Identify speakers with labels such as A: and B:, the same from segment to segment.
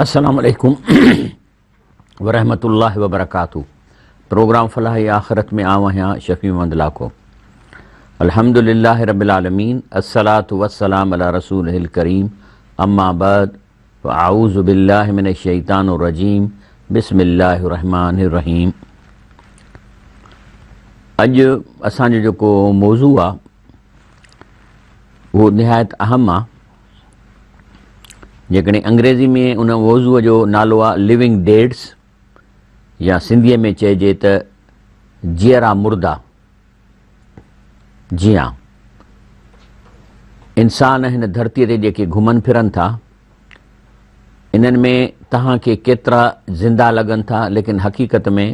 A: السلام عليڪم ورحمة الله وبرڪاته پروگرام فلاح آخرت ۾ آئون آهيان شفيع محمد لاکو الحمد لله رب العالمين الصلاة والسلام على رسوله الڪريم اما بعد فاعوذ بالله من الشيطان الرجيم بسم الله الرحمن الرحيم اڄ اسان جو جيڪو موضوع آ اهو نهايت اهم آ جيڪڏهن انگريزي ۾ ان موضوع جو نالو آ Living Deads يا سنڌيء ۾ چئجي ته جيئرا مردا. جي ها انسان هن ڌرتيء تي جيڪي گهمن ڦرن ٿا انهن ۾ توهان کي ڪيترا زنده لڳن ٿا ليڪن حقيقت ۾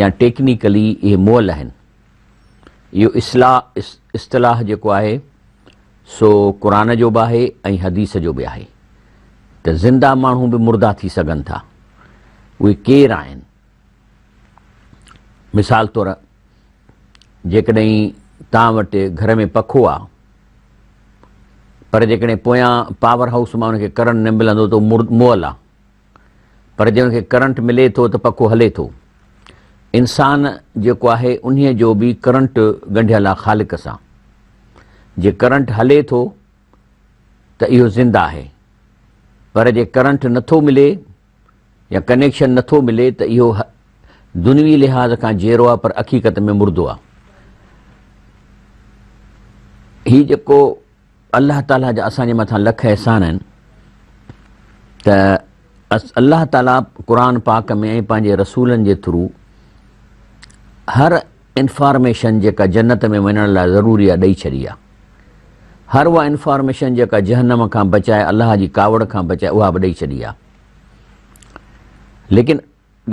A: يا ٽيڪنيڪلي اهي مئل آهن. اهو اصلاح اصطلاح جيڪو آهي سو قرآن جو به آهي ۽ حديث جو به آهي ته زنده ماڻهو به مردا ٿي سگهن ٿا. اهي ڪير آهن؟ مثال طور جيڪڏهن توهان وٽ گهر ۾ پکو آ پر جيڪڏهن پويان پاور هائوس مان ان کي ڪرنٽ نه ملندو ته مئل آ. پر جي ان کي ڪرنٽ ملي ٿو ته پکو هلي ٿو. انسان جيڪو آهي انهيء جو به ڪرنٽ ڳنڍيل آهي خالق سان. جي ڪرنٽ هلي ٿو ته اهو زنده آهي پر جي ڪرنٽ نٿو ملي يا ڪنيڪشن نٿو ملي ته اهو دنوي لحاظ کان جيئرو آهي پر حقيقت ۾ مردو آهي. هي جيڪو الله تعاليٰ جا اسان جي مٿان لک احسان آهن ته الله تعاليٰ قرآن پاڪ ۾ ۽ پنهنجي رسولن جي ٿرو هر انفارميشن جيڪا جنت ۾ وڃڻ لاء ضروري آهي ڏئي ڇڏي آهي. هر اها انفارميشن جيڪا جهنم کان بچائي الله جي ڪاوڙ کان بچائي اها به ڏئي ڇڏي آهي. ليڪن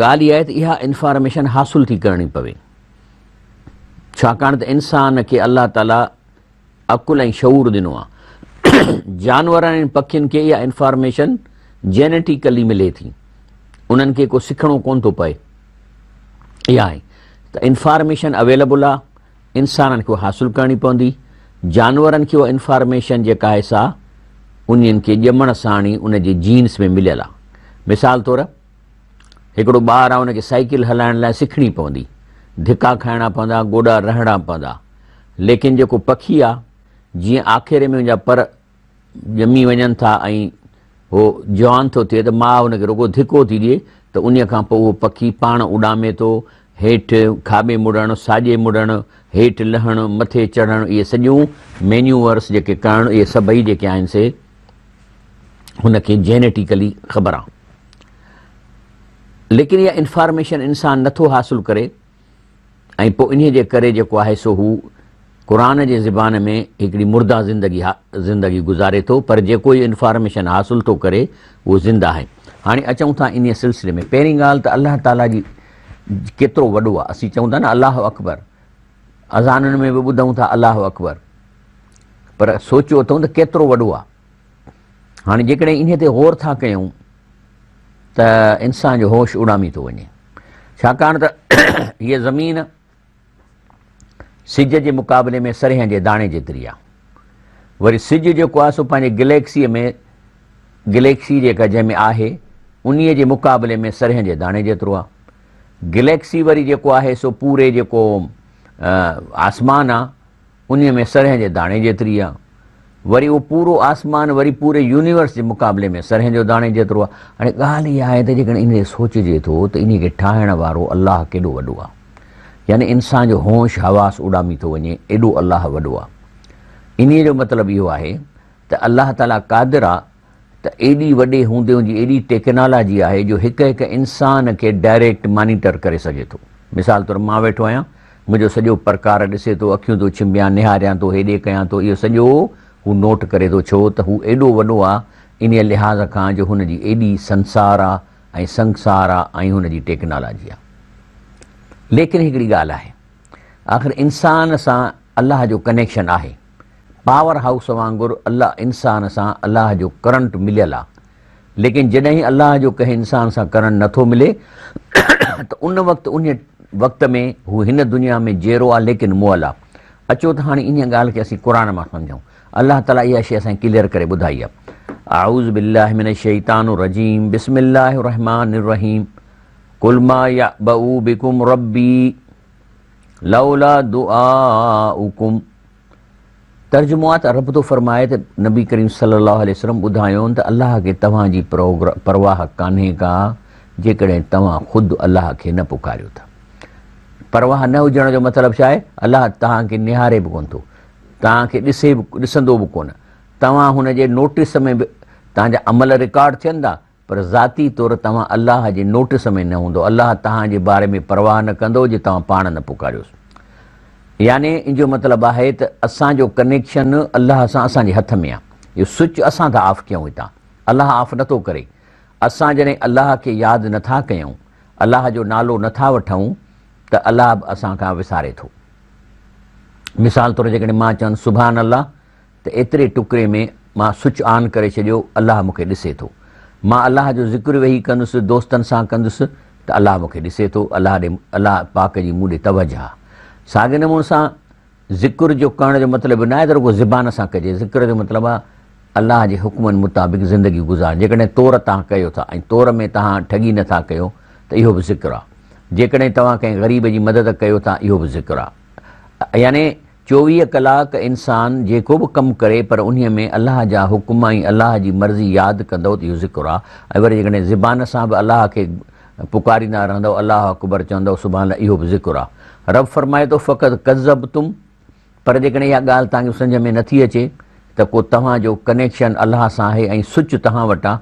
A: ڳالهه اها آهي ته اها انفارميشن حاصل ٿي ڪرڻي پوي ڇاڪاڻ ته انسان کي الله تعاليٰ عقل ۽ شعور ڏنو آهي. جانورن ۽ پکين کي اها انفارميشن جينيٽيڪلي ملي ٿي، انهن کي ڪو سکڻو ڪونه ٿو پئي. اها آهي ته انفارميشن اويليبل آهي، انسانن کي اها حاصل ڪرڻي پوندي. جانورن کي اها انفارميشن جيڪا آهي سا انهن کي ڄمڻ ساڻ ئي ان جي جينس ۾ مليل آهي. مثال طور هڪڙو ٻار آهي ان کي سائيڪل هلائڻ لاء سکڻي پوندي، ڌڪا کائڻا پوندا، گوڏا رهڻا پوندا. ليڪن جيڪو پکي آ، جيئن آکيري ۾ ان جا پر ڄمي وڃن ٿا ۽ هو جوان ٿو ٿئي ته ماء ان کي رڳو ڌڪو ٿي ڏئي ته انهيء کان پوء اهو پکي پاڻ اڏامي ٿو، هيٺ کاٻي مڙڻ، ساڄي مڙڻ، هيٺ لهڻ، مٿي چڙهڻ اهي سڄيون مينيوورس جيڪي ڪرڻ اهي سڀئي جيڪي آهن سي هن کي جينيٽيڪلي خبر آ. ليڪن اها انفارميشن انسان نٿو حاصل ڪري. ۽ پوء انهيء جي ڪري جيڪو آهي سو هو قرآن جي زبان ۾ هڪڙي مرده زندگي زندگي گذاري ٿو پر جيڪو اهو انفارميشن حاصل ٿو ڪري اهو زنده آهي. هاڻي اچون ٿا انهيء سلسلي ۾ پهرين ڳالهه ته الله تعاليٰ جي ڪيترو وڏو آهي اسين چئون ٿا نه الله اڪبر اذانن ۾ به ٻڌون ٿا الله اڪبر پر سوچيو اٿئون ته ڪيترو وڏو آهي. هاڻي جيڪڏهن انهيء تي غور ٿا ڪيون ته انسان جو هوش اڏامي ٿو وڃي. ڇاڪاڻ ته هيء زمين سج جي مقابلي ۾ سرهين جي داڻي جيتري آهي. وري سج جيڪو آهي سو پنهنجي گليڪسيء ۾ گليڪسي جيڪا جنهن ۾ آهي انهيء جي مقابلي ۾ سرهين جي داڻي جيترو آهي. گليڪسي وري جيڪو آهي سو پوري جيڪو آسمان آهي انهيء ۾ سرهين جي داڻي جيتري آ. وري اهو پورو آسمان وري پوري يونيورس جي مقابلي ۾ سرهين جو داڻي جيترو آ. هاڻي ڳالهه اها آهي ته جيڪڏهن انهيء تي سوچجي ٿو ته انهيء کي ٺاهڻ وارو الله ڪيڏو وڏو آ. يعني انسان جو هوش حواس اڏامي ٿو وڃي ايڏو الله وڏو آ. انهيء جو مطلب اهو آهي ته الله تعاليٰ قادر آ ته ايڏي وڏي هوندي ان جي ايڏي ٽيڪنالاجي آهي جو هڪ هڪ انسان کي ڊائريڪٽ مانيٽر ڪري سگهي ٿو. مثال طور مان ويٺو آهيان، منهنجو سڄو پرڪار ڏسي ٿو، اکيون ٿو ڇنڀيان، نهاريان ٿو، هيڏي ڪيان ٿو، اهو سڄو هو نوٽ ڪري ٿو ڇو ته هو ايڏو وڏو آ انهيء لحاظ کان جو هن جي ايڏي سنسار آ ۽ سنگسار آ ۽ هن جي ٽيڪنالاجي آ. ليڪن هڪڙي ڳالهه آهي آخر انسان سان الله جو ڪنيڪشن آهي. پاور هائوس وانگر الله انسان سان الله جو ڪرنٽ مليل آ ليڪن جڏهن الله جو ڪنهن انسان سان ڪرنٽ نٿو ملي ته ان وقت انهي وقت ۾ هو هن دنيا ۾ جيئرو آ ليڪن مئل آ. اچو ته هاڻي انهي ڳالهه کي اسين قرآن مان سمجهون. الله تعالي اها شيء اسان کي ڪليئر ڪري ٻڌائي آ. اعوذ بالله من الشيطان الرجيم بسم الله الرحمن الرحيم قل ما يعبأ بكم ربي لولا دعاؤكم ترجمو آ ته رب ٿو فرمائي ته نبي ڪريم صلي الله عليه وسلم ٻڌايون ته الله کي توهان جي پرواهه ڪانهي ڪا جيڪڏهن توهان خود الله کي نه پڪاريو ته. پرواهه نه هجڻ جو مطلب ڇا آهي؟ الله توهان کي نهاري به ڪونه ٿو، توهان کي ڏسي به ڏسندو به ڪونه، توهان هن جي نوٽيس ۾ به توهان جا عمل رڪارڊ ٿين ٿا پر ذاتي طور توهان الله جي نوٽس ۾ نه هوندؤ، الله توهان جي باري ۾ پرواهه نه ڪندو جي توهان پاڻ نه پڪاريوس. يعني ان جو مطلب آهي ته اسان جو ڪنيڪشن الله سان اسان جي هٿ ۾ آهي. اهو سوئچ اسان ٿا آف ڪيون هتان، الله آف نه ٿو ڪري. اسان جڏهن الله کي ياد نه ٿا ڪيون، الله جو نالو نه ٿا وٺون ته الله به اسان کان وساري ٿو. مثال طور جيڪڏهن مان چوان سبحان الله ته ايتري ٽڪري ۾ مان سوئچ آن ڪري ڇڏيو، الله مون کي ڏسي ٿو. مان الله جو ذڪر ويهي ڪندس، دوستن سان ڪندس ته الله مون کي ڏسي ٿو، الله ڏي الله پاڪ جي مون ڏي توجه آ. ساڳئي نموني سان ذڪر جو ڪرڻ جو مطلب اهو ناهي ته رڳو زبان سان ڪجي، ذڪر جو مطلب آ الله جي حڪمن مطابق زندگي گذارڻ. جيڪڏهن تور توهان ڪيو ٿا ۽ تور ۾ توهان ٺڳي نه ٿا ڪيو ته اهو به ذڪر آ. جيڪڏهن توهان ڪنهن غريب جي مدد ڪيو ٿا اهو به ذڪر آ. يعني 24 ڪلاڪ انسان جيڪو به ڪم ڪري پر انهيء ۾ الله جا حڪم ۽ الله جي مرضي ياد ڪندو ته اهو ذڪر آ ۽ وري جيڪڏهن زبان سان به الله کي پڪاريندا رهندؤ الله اڪبر چوندؤ سبحان الله اهو به ذڪر آ. رب فرمائي ٿو فقد ڪذبتم پر جيڪڏهن اها ڳالهه توهان کي سمجهه ۾ نٿي اچي ته ڪو توهان جو ڪنيڪشن الله سان آهي ۽ سچ توهان وٽ آ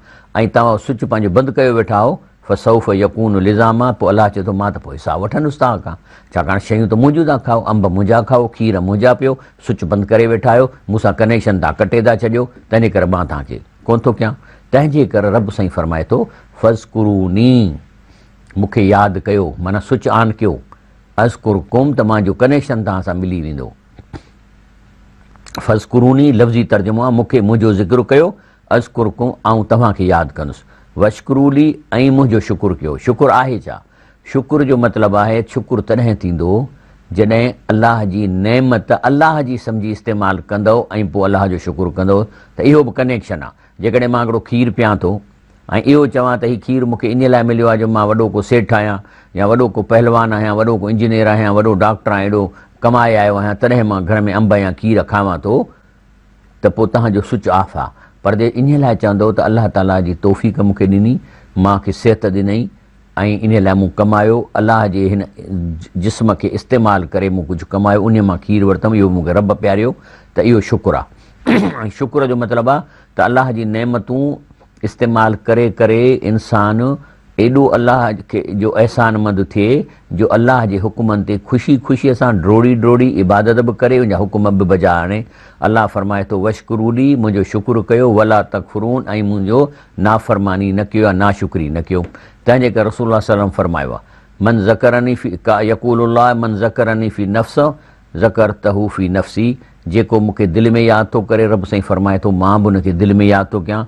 A: ۽ توهان اهو سچ پنهنجو بند ڪيو ويٺا آهو فسوف يڪون لزاما پوء الله چئي ٿو مان ته پوء حساب وٺندس توهان کان ڇاڪاڻ شيون ته منهنجون ٿا کائو انب منهنجا کائو کير منهنجا پيو سچ بند ڪري ويٺا آهيو مون سان ڪنيڪشن توهان ڪٽي ٿا ڇڏيو تنهنجي ڪري مان توهان کي ڪونه ٿو ڪيان تنهنجي ڪري رب سائين فرمائي ٿو فاذڪروني مون کي ياد ڪيو معنيٰ سچ آن ڪيو اذڪرڪم ته مان جو ڪنيڪشن توهان سان ملي ويندو فاذڪروني لفظي ترجمو آهي مون کي منهنجو ذڪر ڪيو اذڪرڪم آئون توهان کي ياد ڪندس. واشڪروا لي ۽ منهنجو شڪر ڪيو. شڪر آهي ڇا؟ شڪر جو مطلب آهي شڪر تڏهن ٿيندو جڏهن الله جي نعمت الله جي سمجهي استعمال ڪندؤ ۽ پوء الله جو شڪر ڪندؤ ته اهو به ڪنيڪشن آهي. جيڪڏهن مان هڪڙو کير پيان ٿو ۽ اهو چوان ته هي کير مون کي انهي لاء مليو آهي جو مان وڏو ڪو سيٺ آهيان يا وڏو ڪو پهلوان آهيان، وڏو ڪو انجنيئر آهيان، وڏو ڊاڪٽر آهيان، ايڏو ڪمائي آيو آهيان تڏهن مان گهر ۾ انب يا کير کاوان ٿو ته پوء توهان جو سچ آف آ. پر جي انهيء لاء چوندؤ ته الله تعاليٰ جي توفيق مون کي ڏني، مان کي صحت ڏنئي ۽ انهيء لاء مون ڪمايو، الله جي هن جسم کي استعمال ڪري مون ڪجهه ڪمايو، انهيء مان کير ورتم، اهو مون کي رب پياريو ته اهو شڪر آ. ۽ شڪر جو مطلب آ ته الله جي نعمتون استعمال ڪري ڪري انسان ايڏو الله کي جو احسان مند ٿئي جو الله جي حڪمن تي خوشي خوشيء سان ڊوڙي ڊوڙي عبادت به ڪري ان جا حڪم به بجا آڻي. الله فرمائي ٿو واشڪروا لي منهنجو شڪر ڪيو ولا تڪفرون ۽ منهنجو نافرماني نه ڪيو يا ناشڪري نه ڪيو. تنهن جي ڪري رسول الله صلي الله عليه وسلم فرمايو آهي من ذڪرني في يقول الله من ذڪرني في نفسه ذڪرته في نفسي جيڪو مون کي دل ۾ ياد ٿو ڪري رب سائين فرمائي ٿو مان به ان کي دل ۾ ياد ٿو ڪيان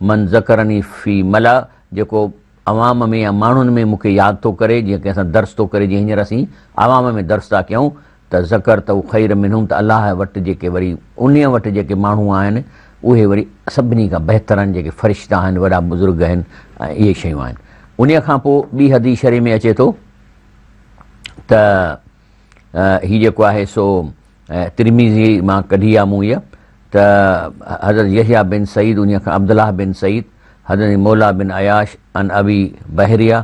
A: من ذڪرني في ملأ جيڪو عوام ۾ يا ماڻهن ۾ مون کي ياد ٿو ڪري، جيئن ڪنهن سان درس ٿو ڪري، جيئن هينئر اسين عوام ۾ درس ٿا ڪيون ته ذڪرته خير منهم ته الله وٽ جيڪي وري انهيء وٽ جيڪي ماڻهو آهن اهي وري سڀني کان بهتر آهن، جيڪي فرشتا آهن، وڏا بزرگ آهن ۽ اهي شيون آهن. انهيء کان پوء ٻي حديث شريف ۾ اچي ٿو ته هي جيڪو آهي سو ترمذي مان ڪڍي آ مون هيء ته حضرت يحيٰ بن سعيد انهيء کان عبدالله بن سعيد حضرت موليٰ بن عياش عن ابي بحريه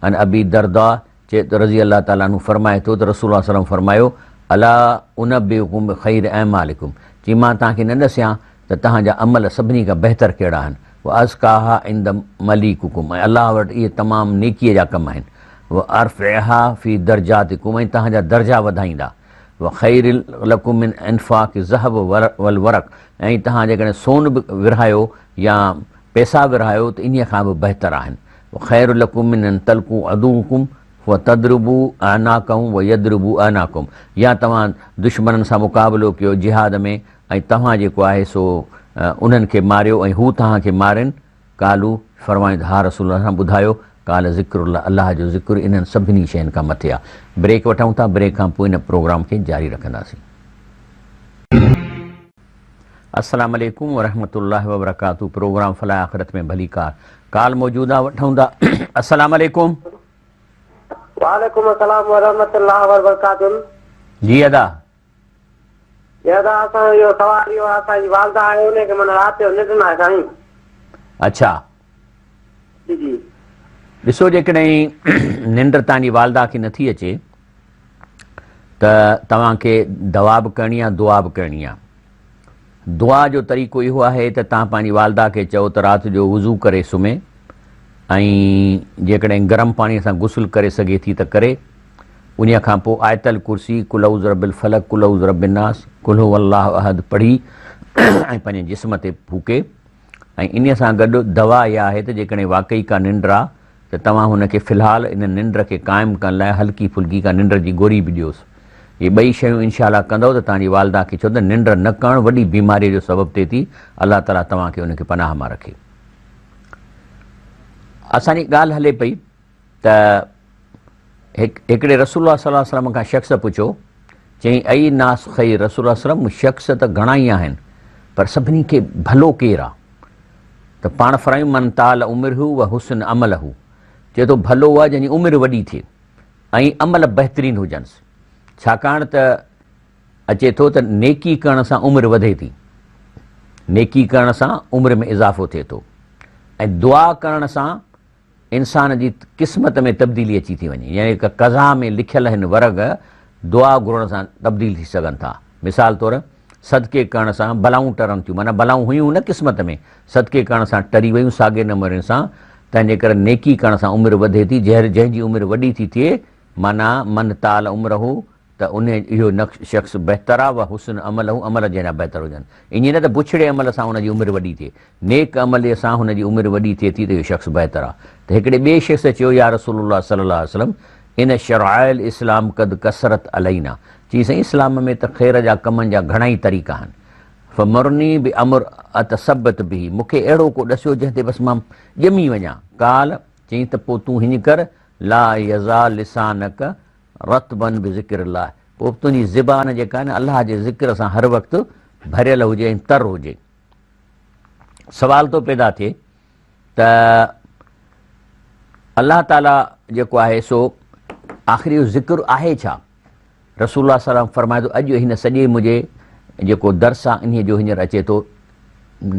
A: عن ابي درداء چئي ٿو رضي الله تعالٰي عنه فرمائي ٿو ته رسول الله صلي الله عليه وسلم فرمايو الا انبئڪم بخير اعمالڪم چي مان توهان کي نه ڏسيان ته توهان جا عمل سڀني کان بهتر ڪهڙا آهن وازڪاها عند مليڪڪم ۽ الله وٽ اهي تمام نيڪيء جا ڪم آهن وارفعها في درجاتڪم ۽ توهان جا درجا وڌائيندا وخير لڪم من انفاق الذهب والورق ۽ توهان جيڪڏهن سون به ورهايو يا پئسا ورهايو ته انهيء کان به بهتر آهن وخير لڪم من ان تلقوا عدوڪم فتضربوا اعناقهم ويضربوا اعناقڪم يا توهان دشمنن سان مقابلو ڪيو جهاد ۾ ۽ توهان جيڪو آهي سو انهن کي ماريو ۽ هو توهان کي مارين، قالو، فرمايائون ته ها رسول الله صلعم ٻڌايو، قال ذڪر الله الله جو ذڪر انهن سڀني شين کان مٿي آهي. بريڪ وٺون ٿا، بريڪ کان پوء ان پروگرام کي جاري رکنداسين. السلام عليڪم ورحمة الله وبرڪاته پروگرام فلاح آخرت ۾ ڀليڪار ڪال موجود آ وٺون ٿا السلام عليڪم.
B: وعليڪم السلام ورحمة الله وبرڪاته.
A: جي ادا.
B: جي ادا اسان جو اهو سوال اهو آهي اسان جي والده آهي انهي کي معنيٰ رات جو ننڊ ناهي سائين.
A: اڇا.
B: جي جي.
A: ڏسو جيڪڏهن ننڊ توهان جي والده کي نٿي اچي ته توهان کي دوا به ڪرڻي آهي دعا به ڪرڻي آهي. دعا جو طريقو اهو آهي ته توهان پنهنجي والده کي چئو ته رات جو وضو ڪري سمهي ۽ جيڪڏهن گرم پاڻي سان غسل ڪري سگهي ٿي ته ڪري. انهيء کان پوء آيت الڪرسي، قل اعوذ برب الفلق، قل اعوذ برب الناس، قل هو الله احد پڙهي ۽ پنهنجي جسم تي ڦوڪي ۽ انهيء سان گڏ دوا اها آهي ته جيڪڏهن واقعي ڪا ننڊ آ ته توهان هن کي في الحال ان ننڊ کي قائم ڪرڻ لاء هلڪي ڦلڪي ڪا ننڊ جي گوري به ڏيوس. اهي ٻئي شيون انشاء الله ڪندؤ ته توهان جي والده کي ڇو ته ننڊ نه ڪرڻ وڏي بيماريء جو سبب ٿئي ٿي الله تعاليٰ توهان کي ان کي پناهه مان رکي. اسان جي ڳالهه هلي پئي ته هڪڙي رسول الله صلي الله عليه وسلم کان شخص پڇيو، چيائين اي الناس خير رسول الله صلي الله عليه وسلم شخص ته گهڻا ئي آهن پر سڀني کي ڀلو ڪير آ؟ ته پاڻ فرمايون من طال عمره و حسن عمله چئي ٿو ڀلو اهو آهي جنهن جي عمر وڏي ٿئي ۽ عمل بهترين هجنس ڇاڪاڻ ته اچي ٿو ته نيڪي ڪرڻ سان عمر وڌي ٿي نيڪي ڪرڻ سان عمر ۾ اضافو ٿئي ٿو ۽ دعا ڪرڻ سان انسان جي قسمت ۾ تبديلي اچي ٿي وڃي يعني هڪ قضا ۾ لکيل هن ورق دعا گهرڻ سان تبديل ٿي سگهن ٿا. مثال طور صدقي ڪرڻ سان بلائون ٽرن ٿيون معنيٰ بلائون هيون نه قسمت ۾ صدقي ڪرڻ سان ٽري ويون ساڳي نموني سان تنهن جي ڪري نيڪي ڪرڻ سان عمر وڌي ٿي جنهن جي عمر وڏي ٿي ٿئي معنيٰ من طال عمره ته انهيء اهو نقش شخص بهتر آ و حسن عمله عمل جنهن جا بهتر هجن. ائين نه ته بڇڙي عمل سان ان جي عمر وڏي ٿئي. نيڪ عمل سان هن جي عمر وڏي ٿئي ٿي ته اهو شخص بهتر آ. ته هڪڙي ٻئي شخص چيو يا رسول الله صلي الله عليه وسلم ان شرائع الاسلام قد ڪثرت علينا چيائين سائين اسلام ۾ ته خير جا ڪمن جا گهڻائي طريقا آهن فمرني بامر اتثبت به مون کي اهڙو ڪو ڏسيو جنهن تي بس مان ڄمي وڃان. قال چيائين ته پوء تون هيئن ڪر لا يزال لسانک رطبا بذڪر الله پوء به تنهنجي زبان جيڪا آهي نه الله جي ذڪر سان هر وقت ڀريل هجي ۽ تر هجي. سوال ٿو پيدا ٿئي ته الله تعاليٰ جيڪو آهي سو آخر اهو ذڪر آهي ڇا؟ رسول الله صلي الله عليه وسلم فرمائي ٿو اڄ هن سڄي منهنجي جيڪو درس آهي انهيء جو هينئر اچي ٿو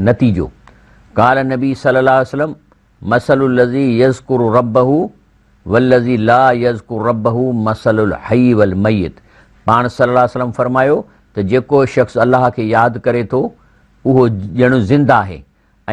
A: نتيجو قال النبي صلي الله عليه وسلم مثل الذي يذڪر ربه والذي لا يذڪر ربه مثل الحي والميت پاڻ صلي الله عليه وسلم فرمايو ته جيڪو شخص الله کي ياد ڪري ٿو اهو ڄڻ زنده آهي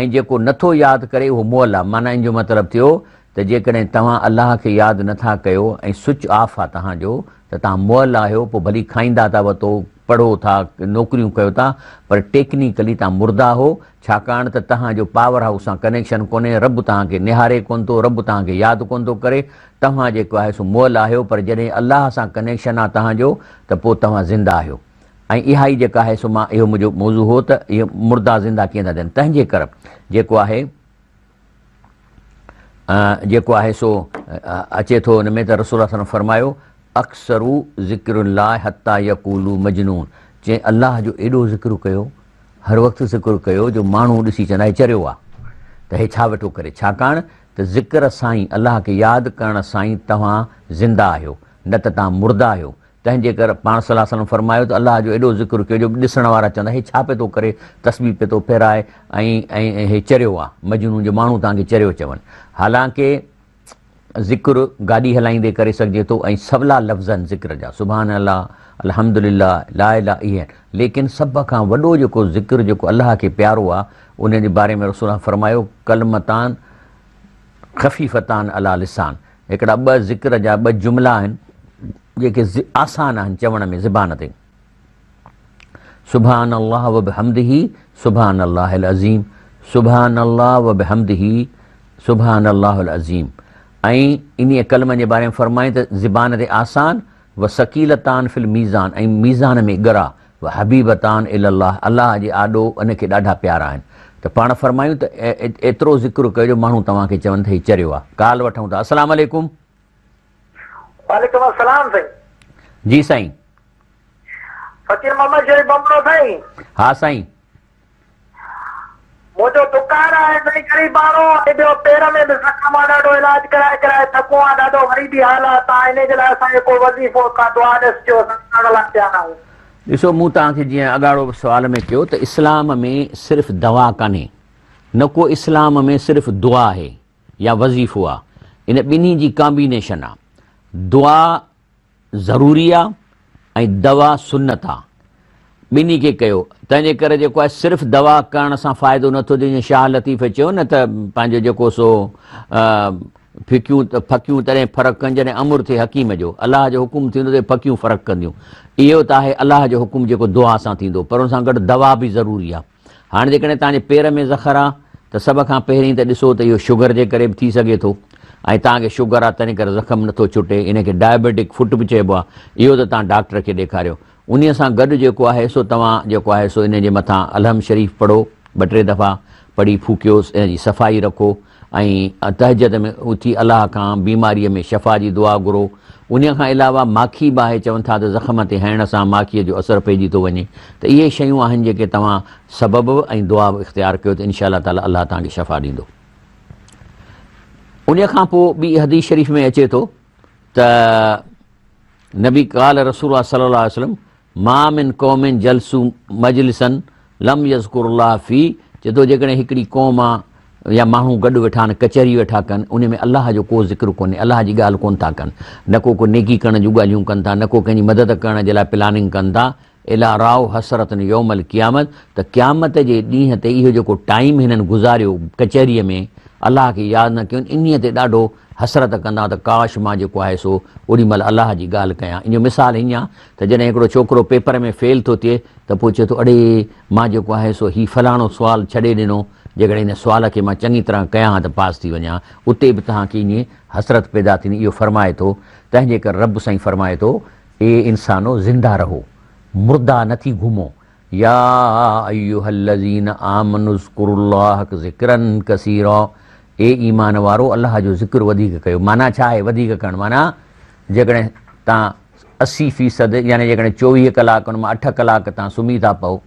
A: ۽ جيڪو نٿو ياد ڪري اهو مئل آهي معنيٰ ان جو مطلب ٿيو ته جيڪڏهن توهان الله کي ياد نٿا ڪيو ۽ سوئچ آف آهي توهان جو ته توهان مئل آهيو پوء ڀلي کائيندا ٿا وتو پڙهو ٿا نوڪريون ڪيو ٿا پر ٽيڪنيڪلي توهان مردا هو ڇاڪاڻ ته توهان جو پاور هائوس سان ڪنيڪشن ڪونهي، رب توهان کي نهاري ڪونه ٿو، رب توهان کي ياد ڪونه ٿو ڪري، توهان جيڪو آهي سو مئل آهيو، پر جڏهن الله سان ڪنيڪشن آهي توهان جو ته پوء توهان زنده آهيو ۽ اها ئي جيڪا آهي سو مان اهو منهنجو موضوع هو ته اهي مردا زنده ڪيئن ٿا ٿين تنهن جي ڪر جيڪو آهي جيڪو آهي سو اچي ٿو ان ۾ ته رسول الله صلي فرمايو اڪثرو ذڪر الله حتي يقولو مجنون چئين الله جو ايڏو ذڪر ڪيو هر وقت ذڪر ڪيو جو ماڻهو ڏسي چوندا هي چريو آ ته هي ڇا ويٺو ڪري ڇاڪاڻ ته ذڪر سان ئي الله کي ياد ڪرڻ سان ئي توهان زنده آهيو نه ته توهان مرده آهيو تنهن جي ڪر پاڻ صلي الله عليه وسلم فرمايو ته الله جو ايڏو ذڪر ڪيو جو ڏسڻ وارا چوندا هي ڇا پيو ٿو ڪري تسبيح پيو ٿو ڦيرائي ۽ ۽ هي چريو آ مجنون جو ماڻهو توهان کي چريو چون حالانڪه ذڪر گاڏي هلائيندي ڪري سگهجي ٿو ۽ سولا لفظ آهن ذڪر جا سبحان الله الحمد لله لا اله اهي آهن ليڪن سڀ کان وڏو جيڪو ذڪر جيڪو الله کي پيارو آهي ان جي باري ۾ رسول الله فرمايو ڪلمتان خفيفتان علی لسان هڪڙا ٻه ذڪر جا ٻه جملا آهن جيڪي آسان آهن چوڻ ۾ زبان تي سبحان الله وبحمده سبحان الله العظيم سبحان الله وبحمده سبحان الله العظيم ۽ انهيء ڪلمن جي باري ۾ فرمائين ته زبان تي آسان و ثقيلتان في الميزان ۽ ميزان ۾ ڳرا و حبيبتان الي الله الله جي آڏو ان کي ڏاڍا پيارا آهن ته پاڻ فرمايون ته ايترو ذڪر ڪيو جو ماڻهو توهان کي چون ته هي چريو آهي ڪال وٺون ٿا السلام عليڪم.
B: وعليڪم السلام سائين.
A: جي سائين.
B: فقير محمد شريف بمبڙو سائين.
A: ها سائين.
B: منهنجو دڪان آهي سائين غريب ماڻهو ۽ ٻيو پير ۾ به زخم آ ڏاڍو علاج ڪرائي ڪرائي ٿڪو آ ڏاڍو غريبي حال آ تان انهي جي لاء اسان کي ڪو وظيفو ڪا دعا ڏسجو اسان ڪرڻ لاء تيار آهيون.
A: ڏسو مون توهان کي جيئن اڳاڙو سوال ۾ چيو ته اسلام ۾ صرف دوا ڪانهي نه ڪو اسلام ۾ صرف دعا آهي يا وظيفو آ ان ٻنهي جي ڪامبينيشن آ دعا ضروري آ ۽ دوا سنت آ ٻنهي کي ڪيو تنهن جي ڪري جيڪو آهي صرف دوا ڪرڻ سان فائدو نٿو ٿئي جيئن شاهه لطيف چيو نه ته پنهنجو جيڪو سو ڦڪيون ڦڪيون تڏهن فرق ڪن جڏهن امر ٿئي حڪيم جو الله جو حڪم ٿيندو ته ڦڪيون فرق ڪنديون اهو ته آهي الله جو حڪم جيڪو دعا سان ٿيندو پر ان سان گڏ دوا به ضروري آ هاڻي جيڪڏهن توهان جي پير ۾ زخر آ ته سڀ کان پهرين ته ڏسو ته اهو شگر جي ڪري به ٿي سگهي ٿو ۽ توهان کي شگر آ تنهن ڪري زخم نٿو ڇٽي ان کي ڊائبيٽڪ فٽ به چئبو آ اهو ته توهان ڊاڪٽر کي ڏيکاريو انهي سان گڏ جيڪو آهي سو توهان جيڪو آهي سو ان جي مٿان الحم شريف پڙهو ٻه ٽي دفعا پڙهي ڦوڪيوس ان جي صفائي رکو ۽ تهجد ۾ اٿي الله کان بيماريء ۾ شفا جي دعا گهرو. انهيء کان علاوه ماکي به آهي، چون ٿا ته زخم تي هڻڻ سان ماکيء جو اثر پئجي ٿو وڃي ته اهي شيون آهن جيڪي توهان سبب به ۽ دعا به اختيار ڪيو ته انشاء الله تعاليٰ الله توهان کي شفا ڏيندو. انهيء کان پوء ٻي حديث شريف ۾ اچي ٿو ته نبي قال رسول الله صلي الله عليه وسلم ما من قوم جلسوا مجلسا لم يذڪروا الله فيه چئي ٿو جيڪڏهن هڪڙي قوم آ يا ماڻهو گڏ ويٺا آهن ڪچهري ويٺا ڪن ان ۾ الله جو ڪو ذڪر ڪونهي الله جي ڳالهه ڪونه ٿا ڪن نه ڪو ڪو نيڪي ڪرڻ جون ڳالهيون ڪن ٿا نه ڪو ڪنهن جي مدد ڪرڻ جي لاء پلاننگ ڪن ٿا الا راء حسرة يوم القيامت ته قيامت جي ڏينهن تي اهو جيڪو ٽائيم هنن گذاريو ڪچهريء ۾ الله کي ياد نه ڪيون انهيء تي ڏاڍو حسرت ڪندا ته ڪاش مان جيڪو آهي سو اوڏي مهل الله جي ڳالهه ڪيان ان جو مثال هيئن آهي ته جڏهن هڪڙو ڇوڪرو پيپر ۾ فيل ٿو ٿئي ته پوء چئي ٿو اڙي مان جيڪو آهي سو هي فلاڻو سوال ڇڏي ڏنو جيڪڏهن هن سوال کي مان چڱي طرح ڪيان ها ته پاس ٿي وڃان ها اتي به توهان کي ائين حسرت پيدا ٿيندي اهو فرمائي ٿو تنهن جي ڪري رب سائين فرمائي ٿو اي انسانو زنده رهو مرده نه ٿي گهمو يا ايها الذين آمنوا اذڪروا الله ذڪرا ڪثيرا اي ايمان وارو الله جو ذڪر وڌيڪ ڪيو معنيٰ ڇا آهي وڌيڪ ڪرڻ معنيٰ جيڪڏهن تان 80 فيصد يعني جيڪڏهن 24 ڪلاڪن مان 8 ڪلاڪ تان سمهي ٿا پئو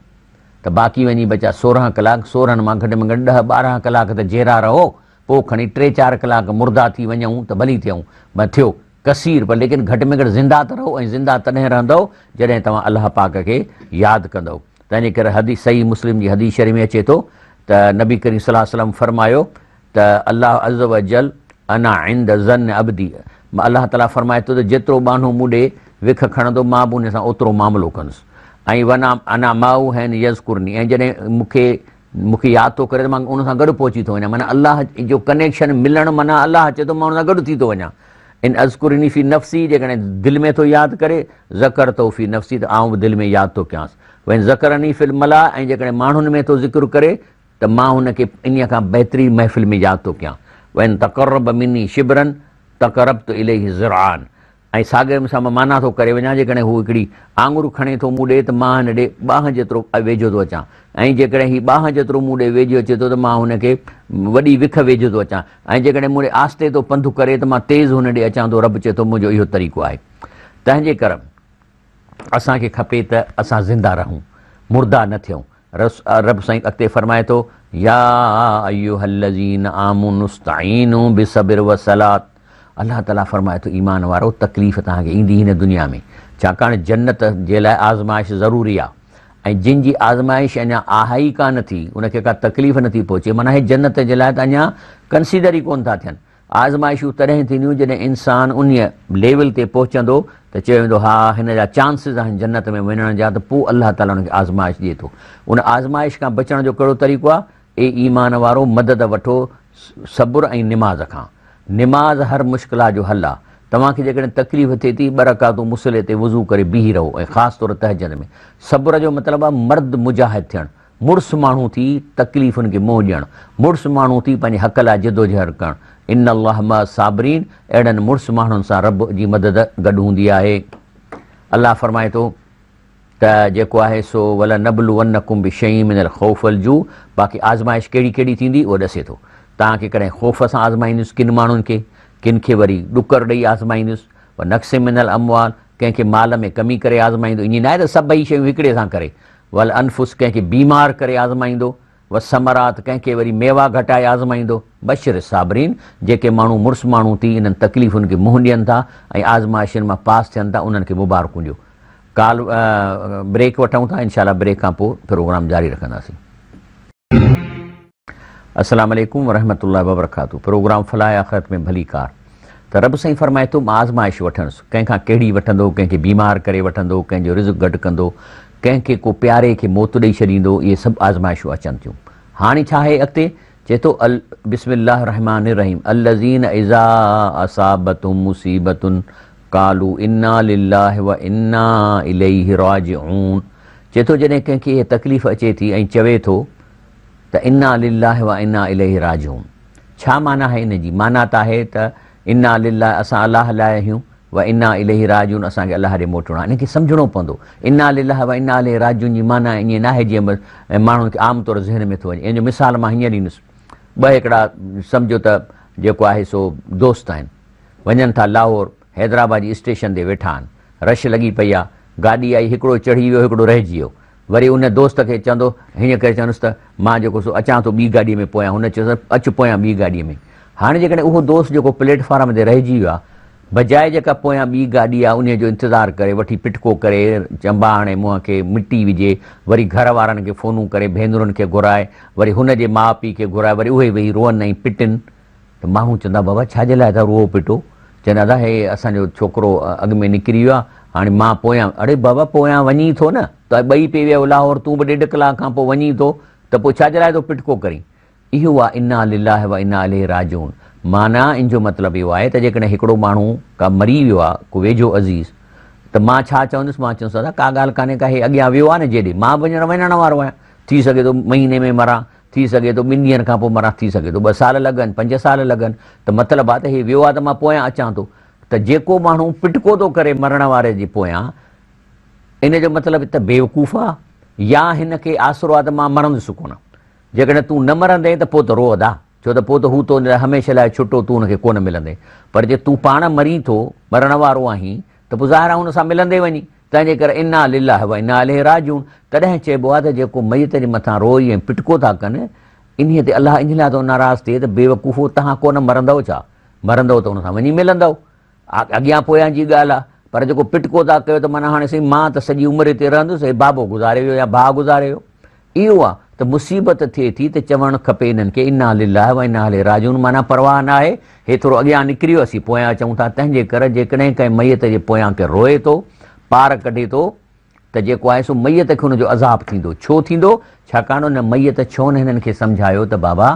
A: ته باقي وڃي بچا 16 ڪلاڪ 16 مان گهٽ ۾ گهٽ 10 12 ڪلاڪ ته جيئرا رهو پوء کڻي 3 4 ڪلاڪ مردا ٿي وڃون ته ڀلي ٿيون ٿيو ڪثير پر ليڪن گهٽ ۾ گهٽ زنده ته رهو ۽ زنده تڏهن رهندؤ جڏهن توهان الله پاڪ کي ياد ڪندؤ. تنهنجي ڪري حديث صحيح مسلم جي حديث شريف ۾ اچي ٿو ته نبي ڪريم صلي الله عليه وسلم فرمايو ته الله عز وجل انا عند ظن عبدي الله تعالي فرمائي ٿو ته جيترو ٻانهو مون ڏي وک کڻندو مان به ان سان اوترو معاملو ڪندس ۽ وانا انا معه حين يذڪرني ۽ جڏهن مون کي مون کي ياد ٿو ڪري ته مان ان سان گڏ پهچي ٿو وڃان معنيٰ الله جو ڪنيڪشن ملڻ معنيٰ الله چئي ٿو مان ان سان گڏ ٿي ٿو وڃان ان اذڪرني في نفسي جيڪڏهن دل ۾ ٿو ياد ڪري ذڪرته في نفسي ته آئون به دل ۾ ياد ٿو ڪيانس وان ذڪرني في الملا ۽ جيڪڏهن ماڻهن ۾ ٿو ذڪر ڪري ته مان هن کي انهيء کان بهترين محفل ۾ ياد ٿو ڪيان وان تقرب مني شبرا تقربت اليه ذراعا ۽ ساڳئي سان مان معنيٰ ٿو ڪري وڃان، جيڪڏهن هو هڪڙي آڱر کڻي ٿو مون ڏي ته مان هن ڏي ٻانهن جيترو ويجهو ٿو اچان ۽ جيڪڏهن هي ٻانهن جيترو مون ڏي ويجهو اچي ٿو ته مان هن کي وڏي وک ويجهو ٿو اچان ۽ جيڪڏهن مون ڏي آهستي ٿو پنڌ ڪري ته مان تيز هن ڏي اچان ٿو، رب چئي ٿو منهنجو اهو طريقو آهي. تنهنجي ڪرم اسان کي کپي ته اسان زنده رهون، مرده نه ٿيون. رب سائين اڳتي فرمائي ٿو، يا ايها الذين آمنوا استعينوا بالصبر والصلاة الله تعالي فرمائي ٿو ايمان وارو تڪليف توهان کي ايندي هن دنيا ۾ ڇاڪاڻ جنت جي لاء آزمائش ضروري آ ۽ جن جي آزمائش اڃا آهي ئي ڪانه ٿي ان کي ڪا تڪليف نٿي پهچي معنيٰ هي جنت جي لاء ته اڃا ڪنسيڊر ئي ڪونه ٿا ٿين آزمائشون تڏهن ٿينديون جڏهن انسان انهيء ليول تي پهچندو ته چيو ويندو ها هن جا چانسز آهن جنت ۾ وڃڻ جا ته پوء الله تعالي ان کي آزمائش ڏئي ٿو ان آزمائش کان بچڻ جو ڪهڙو طريقو آ اي ايمان وارو مدد وٺو صبر ۽ نماز کان. نماز هر مشڪلات جو حل آ. توهان کي جيڪڏهن تڪليف ٿئي ٿي ٻه رڪعتون مصلي تي وضو ڪري بيهي رهو ۽ خاص طور تهجد ۾. صبر جو مطلب آ مرد مجاهد ٿيڻ، مڙس ماڻهو ٿي تڪليفن کي منهن ڏيڻ، مڙس ماڻهو ٿي پنهنجي حق لاء جدوجهد ڪرڻ. ان الله مع الصابرين اهڙن مڙس ماڻهن سان رب جي مدد گڏ هوندي آهي. الله فرمائي ٿو. ته جيڪو آهي سو ولنبلونڪم بشيء من الخوف والجوع باقي آزمائش ڪهڙي ڪهڙي ٿيندي اهو ڏسي ٿو. توهان کي ڪڏهن خوف سان آزمائيندس ڪن ماڻهن کي، ڪن کي وري ڏڪر ڏئي آزمائيندس، ونقص من الاموال ڪنهن کي مال ۾ ڪمي ڪري آزمائيندو ائين ناهي ته سڀئي شيون هڪڙي سان ڪري، والانفس ڪنهن کي بيمار ڪري آزمائيندو. والثمرات ڪنهن کي وري ميوا گهٽائي آزمائيندو. بشر الصابرين جيڪي ماڻهو مڙس ماڻهو ٿي انهن تڪليفن کي منهن ڏين ٿا ۽ آزمائشن مان پاس ٿين ٿا انهن کي مبارڪون ڏيو. ڪال بريڪ وٺون ٿا انشاء الله بريڪ کان پوء پروگرام جاري رکنداسين. السلام عليڪم ورحمة الله وبرڪاته پروگرام فلاح آخرت ۾ ڀليڪار ته رب سائين فرمائي ٿو مان آزمائش وٺنس ڪنهن کان ڪهڙي وٺندو ڪنهن کي بيمار ڪري وٺندو ڪنهن جو رزق گهٽ ڪندو ڪنهن کي ڪو پياري کي موت ڏئي ڇڏيندو اهي سڀ آزمائشون اچن ٿيون هاڻي ڇا آهي اڳتي چئي ٿو بسم الله الرحمٰن الرحيم الذين اذا اصابتهم مصيبت قالوا انا لله وانا اليه راجعون چئي ٿو جڏهن ڪنهن کي اها تڪليف اچي ٿي ۽ چوي ٿو ته انا لله و انا اليه راجعون ڇا معنيٰ آهي ان جي؟ معنيٰ ته آهي ته انا لله اسان الله لاء آهيون و انا اليه راجعون اسان کي الله ڏي موٽڻو آهي. ان کي سمجهڻو پوندو. انا لله و انا اليه راجعون جي معنيٰ ائين ناهي جيئن ماڻهن کي عام طور ذهن ۾ ٿو وڃي. ان جو مثال مان هيئن ڏيندس. ٻه هڪڙا سمجهو ته جيڪو آهي سو دوست آهن. وڃن ٿا لاهور، حيدرآباد جي اسٽيشن تي ويٺا آهن. رش لڳي پئي آهي. گاڏي آئي هڪڙو چڙهي ويو هڪڙو رهجي ويو. وري ان دوست کي چوندو، هيئن ڪري چوندس ته مان جيڪو سو اچان ٿو ٻي گاڏيء ۾ پويان. هن چيس ته اچ پويان ٻي گاڏيء ۾. هاڻي جيڪڏهن اهو دوست جيڪو پليٽ فارم تي رهجي ويو آهي، بجاء جيڪا پويان ٻي گاڏي آهي انهيء جو انتظار ڪري، وٺي پٽڪو ڪري، چنبا هڻي منهن کي مٽي وجهي، وري گهر وارن کي فونون ڪري، ڀينرن کي گهرائي، وري هن جي ماء پيء کي گهرائي، وري اهي ويهي روئن ۽ پٽن. ته ماڻهو چوندا بابا ڇا جي لاء ٿا روئو پٽو؟ چوندا ادا هي اسان جو ڇوڪرو اڳ ۾ نڪري ويو آهي هاڻي مان پويان اڙي بابا پويان وڃين ٿو نه ته ٻئي پئي ويا لاهور تون به ڏيڍ ڪلاڪ کان پوء وڃين ٿو ته پوء ڇا جي لاء ٿو پٽڪو ڪرين؟ اهو آهي انا لله و انا اليه راجعون معنيٰ ان جو مطلب اهو آهي ته جيڪڏهن هڪڙو ماڻهو ڪا مري ويو آهي ڪو ويجهو عزيز ته مان ڇا چوندس مان چوندس ادا ڪا ڳالهه ڪانهي ڪا هي اڳيان ويو آهي نه جيڏي مان به وڃڻ وڃڻ وارو آهيان ٿي سگهي ٿو مهيني ۾ مران ٿي سگهي ٿو ٻن ڏينهن کان پوء مران، ٿي سگهي ٿو ٻه سال لڳن، پنج سال لڳن، ته مطلب آ ته هي ويو آ ته مان پويان اچان ٿو. ته جيڪو ماڻهو پٽڪو ٿو ڪري مرڻ واري جي پويان، ان جو مطلب ته بيوقوف آ يا هن کي آسرو آ ته مان مرندس ڪونه. جيڪڏهن تون نه مرندين ته پوء ته روء ادا، ڇو ته پوء ته هو تو لاء هميشه لاء ڇٽو، تون هن کي ڪونه ملندين. پر جي تون پاڻ مرين ٿو، مرڻ وارو آهين، ته پوء ظاهر آ هن سان ملندين وڃي. تنهن جي ڪري انا لله و انا اليه راجعون تڏهن چئبو آهي ته جيڪو ميت جي مٿان روئي ۽ پٽڪو ٿا ڪن انهيء تي الله انهيء لاء ٿو ناراض ٿئي ته بيوقوفو توهان ڪونه مرندؤ ڇا؟ مرندؤ ته ان سان وڃي ملندؤ. اڳيان پويان جي ڳالهه آهي پر جيڪو پٽڪو ٿا ڪيو ته معنيٰ هاڻي سائين مان ته سڄي عمر هتي رهندس هي بابو گذاري ويو يا ڀاء گذاري ويو. اهو آ ته مصيبت ٿئي ٿي ته چوڻ کپي انهن کي انا لله و انا اليه راجعون معنيٰ پرواهه ناهي هي ٿورو اڳيان نڪري ويو اسين پويان اچون ٿا تنهن جي ڪري جيڪڏهن ڪنهن ميت جي پويان ڪير روئي ٿو پار ڪڍي ٿو ته جيڪو آهي سو ميت کي ان جو عذاب ٿيندو ڇو ٿيندو ڇاڪاڻ ان ميت ڇو نه هنن کي سمجهايو ته بابا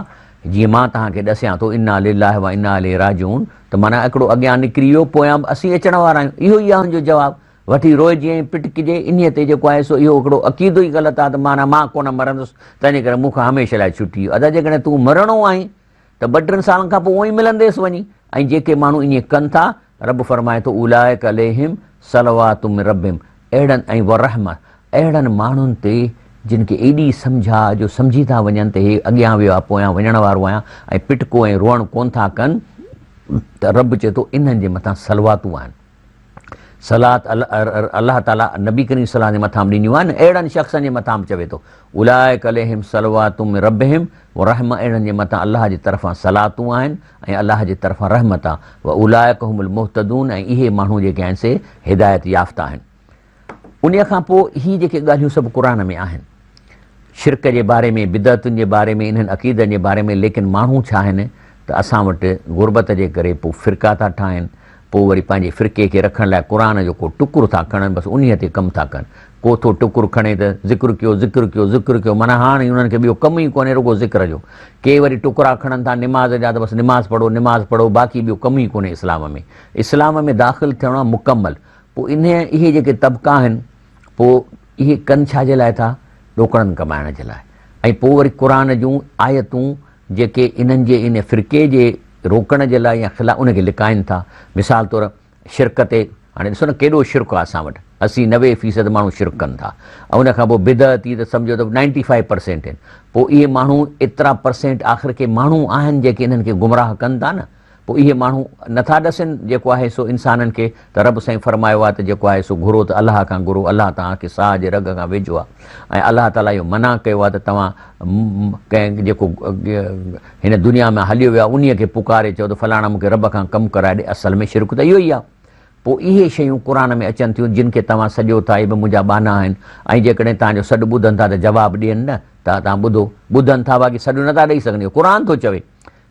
A: جيئن مان توهان کي ڏسيان ٿو انا لله و انا اليه راجعون ته معنيٰ هڪڙو اڳيان نڪري ويو پويان به اسين اچڻ وارا آهيون اهو ئي آهي ان جو جواب وٺي روئجي ۽ پٽڪجي، انهيء تي جيڪو آهي سو اهو هڪڙو عقيدو ئي غلط آهي ته معنيٰ مان ڪونه مرندس، تنهنجي ڪري مون کان هميشه لاء ڇٽي ويو. ادا جيڪڏهن تون مرڻو آهين ته ٻه ٽن سالن کان پوء اونئين ملنديس وڃي. ۽ جيڪي ماڻهو ائين ڪن ٿا، رب فرمائي ٿو، اولئک عليهم صلوات من ربهم اهڙن ۽ ورحمة اهڙن ماڻهن تي جن کي ايڏي سمجهه آهي جو سمجهي ٿا وڃن ته هي اڳيان ويو آهي پويان وڃڻ وارو آهيان ۽ پٽڪو ۽ روئڻ ڪونه ٿا ڪن ته رب چئي ٿو انهن جي مٿان صلواتون آهن. صلات الله تعالي نبي ڪريم صلي الله جي مٿان به ڏنيون آهن اهڙن شخصن جي مٿان به چوي ٿو اولئک عليهم صلوات من ربهم ورحمة اهڙن جي مٿان الله جي طرفان صلاتون آهن ۽ الله جي طرفان رحمت آهي واولئک هم المهتدون ۽ اهي ماڻهو جيڪي آهن سي هدايت يافته آهن. انهيء کان پوء هي جيڪي ڳالهيون سڀ قرآن ۾ آهن، شرڪ جي باري ۾، بدعتن جي باري ۾، انهن عقيدن جي باري ۾، ليڪن ماڻهو ڇا آهن ته اسان وٽ غربت جي ڪري پوء فرقا ٿا ٺاهن، پوء وري پنهنجي فرقي کي رکڻ لاء قرآن جو ڪو ٽڪر ٿا کڻن، بس انهيء تي ڪم ٿا ڪن. ڪو ٿو ٽڪر کڻي ته ذڪر ڪيو، ذڪر ڪيو، ذڪر ڪيو، معنيٰ هاڻ انهن کي ٻيو ڪم ئي ڪونهي رڳو ذڪر جو. ڪي وري ٽڪرا کڻن ٿا نماز جا ته بس نماز پڙهو، نماز پڙهو، باقي ٻيو ڪم ئي ڪونهي اسلام ۾. اسلام ۾ داخل ٿيڻو آهي مڪمل. پوء انهيء اهي جيڪي طبقا آهن، پوء اهي ڪن ڇا جي لاء ٿا؟ ڏوڪڙن ڪمائڻ جي لاء. ۽ پوء وري قرآن جون آيتون جيڪي انهن جي ان فرقي جي روڪڻ جي لاء يا خلاف ان کي لڪائن ٿا. مثال طور شرڪ تي هاڻي ڏسو نه ڪيڏو شرڪ آهي اسان وٽ، اسي 90 فيصد ماڻهو شرڪ ڪن ٿا ۽ ان کان پوء بدعتي ته سمجهو ته نائنٽي فائيو پرسينٽ آهن. پوء اهي ماڻهو ايترا پرسينٽ آخر ڪي ماڻهو آهن جيڪي انهن کي گمراهه ڪن ٿا نه. پوء اهي ماڻهو نٿا ڏسن جيڪو آهي سو انسانن کي ته رب سائين فرمايو آهي ته جيڪو آهي سو گهرو ته الله کان گهرو الله توهان کي ساهه جي رڳ کان ويجهو آهي ۽ الله تعاليٰ اهو منع ڪيو آهي ته توهان ڪنهن جيڪو هن دنيا مان هليو ويو آهي انهيء کي پڪاري چئو ته فلاڻا مون کي رب کان ڪم ڪرائي ڏي اصل ۾ شرڪ ته اهو ئي آهي. پوء اهي شيون قرآن ۾ اچن ٿيون جن کي توهان سڏيو ٿا اهي به منهنجا ٻانها آهن ۽ جيڪڏهن توهان جو سڏ ٻڌن ٿا ته جواب ڏين نه ته توهان ٻڌو ٻڌن ٿا باقي سڏ نٿا ڏئي سگهن اهو قرآن ٿو چوي.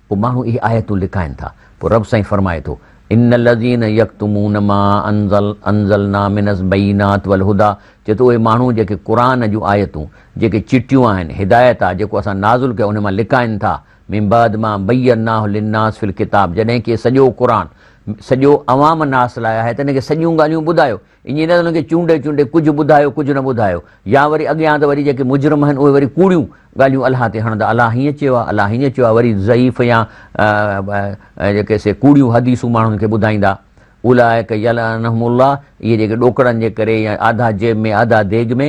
A: پوء ماڻهو اهي آيتون لڪائن ٿا. پوء رب سائين فرمائي ٿو، ان الذين يڪتمون ما انزلنا من البينات والهديٰ چئي ٿو اهي ماڻهو جيڪي قرآن جون آيتون جيڪي چٽيون آهن، هدايت آهي، جيڪو اسان نازل ڪيو ان مان لڪائن ٿا، من بعد ما بيناه للناس في الڪتاب جڏهن ڪي سڄو قرآن سڄو عوام ناس لاء آهي ته ان کي سڄيون ڳالهيون ٻڌايو ائين نه ته انهن کي چونڊي چونڊي ڪجهه ٻڌايو ڪجهه نه ٻڌايو يا وري اڳيان ته وري جيڪي مجرم آهن اهي وري ڪوڙيون ڳالهيون الله تي هڻندا الله هيئن چيو آهي الله هيئن چيو آهي وري ضعيف يا جيڪي سي ڪوڙيون حديثون ماڻهن کي ٻڌائيندا اولئڪ يلعنهم الله اهي جيڪي ڏوڪڙن جي ڪري يا آڌا جيب ۾ آڌا ديگ ۾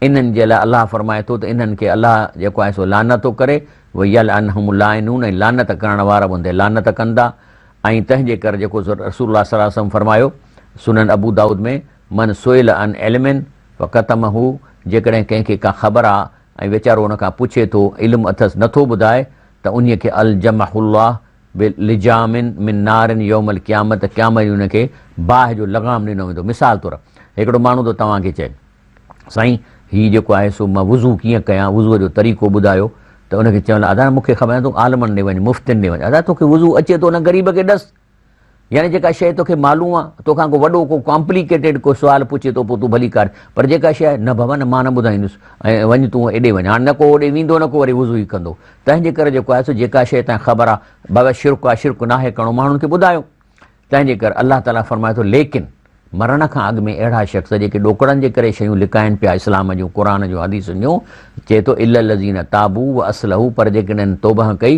A: انهن جي لاء الله فرمائي ٿو ته انهن کي الله جيڪو آهي سو لعنت ٿو ڪري ويلعنهم اللائنون ۽ لعنت ڪرڻ وارا به ان تي لعنت ڪندا ۽ تنهن جي ڪري جيڪو رسول الله صلي الله عليه وسلم فرمايو سنن ابو دائود ۾ من سئل عن علم فڪتمه جيڪڏهن ڪنهن کي ڪا خبر آ ۽ ويچارو ان کان پڇي ٿو علم اٿس نٿو ٻڌائي ته انهي کي الجمه الله بلجام من نار يوم القيامت قيامت ڏينهن ان کي باهه جو لغام ڏنو ويندو مثال طور هڪڙو ماڻهو ٿو توهان کي چئي سائين هي جيڪو آهي سو مان وضو ڪيئن ڪيان وضوء جو طريقو ٻڌايو ته ان کي چوڻ لڳا ادا مون کي خبر ناهي تون عالمن ڏي وڃ مفتين ڏي وڃ ادا توکي وضو اچي ٿو ان غريب کي ڏس يعني جيڪا شيء توکي معلوم آ توکان ڪو وڏو ڪو ڪامپليڪيٽيڊ ڪو سوال پڇي ٿو پوء تون ڀلي ڪر پر جيڪا شيء آهي نه بابا نه مان نه ٻڌائيندس ۽ وڃ تون ايڏي وڃ هاڻي نه ڪو اوڏي ويندو نه ڪو وري وضو ئي ڪندو تنهن جي ڪري جيڪو آهي سو جيڪا شيء تان خبر آ بابا شرڪ آ شرڪ ناهي ڪرڻو ماڻهن کي ٻڌايو تنهن جي ڪري الله تعاليٰ فرمائي ٿو، ليڪن مرڻ کان اڳ ۾ اهڙا شخص جيڪي ڏوڪڙن جي ڪري شيون لڪائين پيا اسلام جون، قرآن جون، حديثن جون، چئي ٿو، الا الذين تابوا واصلحوا پر جيڪڏهن انهن توبهه ڪئي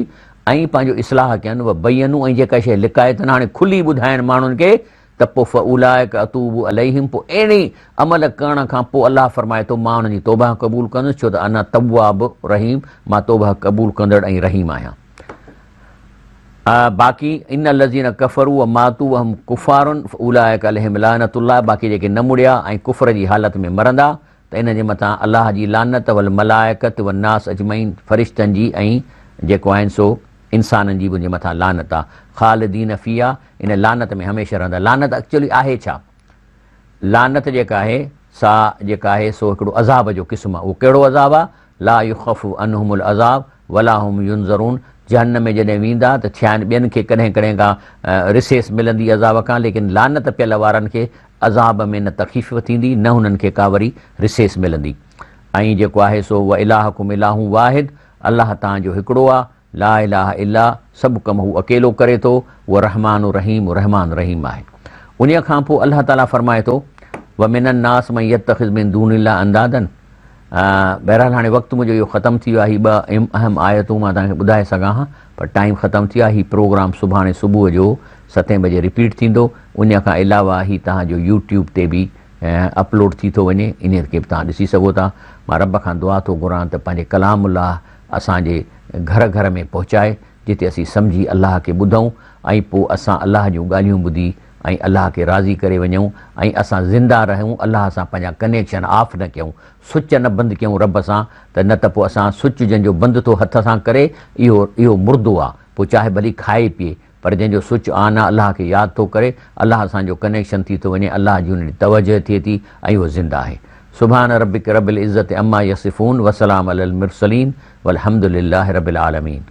A: ۽ پنهنجو اصلاح ڪين، وبينوا ۽ جيڪا شيء لڪائي اٿن هاڻي کلي ٻڌائين ماڻهن کي ته پوء فاولئک اتوب عليهم پوء اهڙي عمل ڪرڻ کان پوء الله فرمائي ٿو مان انهن جي توبهه قبول ڪندس ڇو ته انا تواب رحيم مان توبهه قبول ڪندڙ ۽ رحيم آهيان. باقي ان الذين ڪفروا وماتوا وهم ڪفار فاولئک عليهم لعنت الله باقي جيڪي نه مڙيا ۽ ڪفر جي حالت ۾ مرندا ته انهن جي مٿان الله جي لعنت والملائڪة والناس اجمعين فرشتن جي ۽ جيڪو آهن سو انسانن جي به ان جي مٿان لعنت آ خالدين فيها ان لعنت ۾ هميشه رهندا لعنت اڪچولي آهي ڇا؟ لعنت جيڪا آهي سا جيڪا آهي سو هڪڙو عذاب جو قسم آ اهو ڪهڙو عذاب آ؟ لا يخفف عنهم العذاب ولا هم ينظرون جهنم ۾ جڏهن ويندا ته ڇيان ٻين کي ڪڏهن ڪڏهن ڪا رسيس ملندي عذاب کان ليڪن لعنت پيل وارن کي عذاب ۾ نه تخفيف ٿيندي نه انهن کي ڪا وري رسيس ملندي ۽ جيڪو آهي سو والهڪم اله واحد الله توهان جو هڪڙو آ لا اله الا سڀ ڪم هو اڪيلو ڪري ٿو، هو الرحمٰن الرحيم رحمان رحيم آهي. انهيء کان پوء الله تعاليٰ فرمائي ٿو، ومن الناس من يتخذ من دون الله اندادا بهرحال هاڻي وقت منهنجو اهو ختم ٿي ويو آهي، هي ٻه اهم آيتون مان توهان کي ٻڌائي سگهان ها پر ٽائيم ختم ٿي ويو آهي، هي پروگرام سڀاڻي صبح جو ستين بجي رپيٽ ٿيندو، انهيء کان علاوه هي توهان جو يوٽيوب تي به اپلوڊ ٿي ٿو وڃي، انهيء کي به توهان ڏسي سگهو ٿا. مان رب کان دعا ٿو گهران ته پنهنجي ڪلام الله اسان جي گهر گهر ۾ پهچائي جتي اسين سمجهي الله کي ٻڌون ۽ پوء اسان الله جون ڳالهيون ٻڌي ۽ الله کي راضي ڪري وڃون ۽ اسان زنده رهون الله سان پنهنجا ڪنيڪشن آف نه ڪيون سچ نه بند ڪيون رب سان ته نه ته پوء اسان سچ جنهن جو بند ٿو هٿ سان ڪري اهو اهو مردو آ پوء چاهي ڀلي کائي پيئي پر جنهن جو سوچ آن آ الله کي ياد ٿو ڪري، الله سان جو ڪنيڪشن ٿي ٿو وڃي، الله جي ان ڏي توجه ٿئي ٿي ۽ اهو زنده آهي. سبحان ربک رب العزت عما يصفون وسلام علي المرسلين والحمد لله رب العالمين.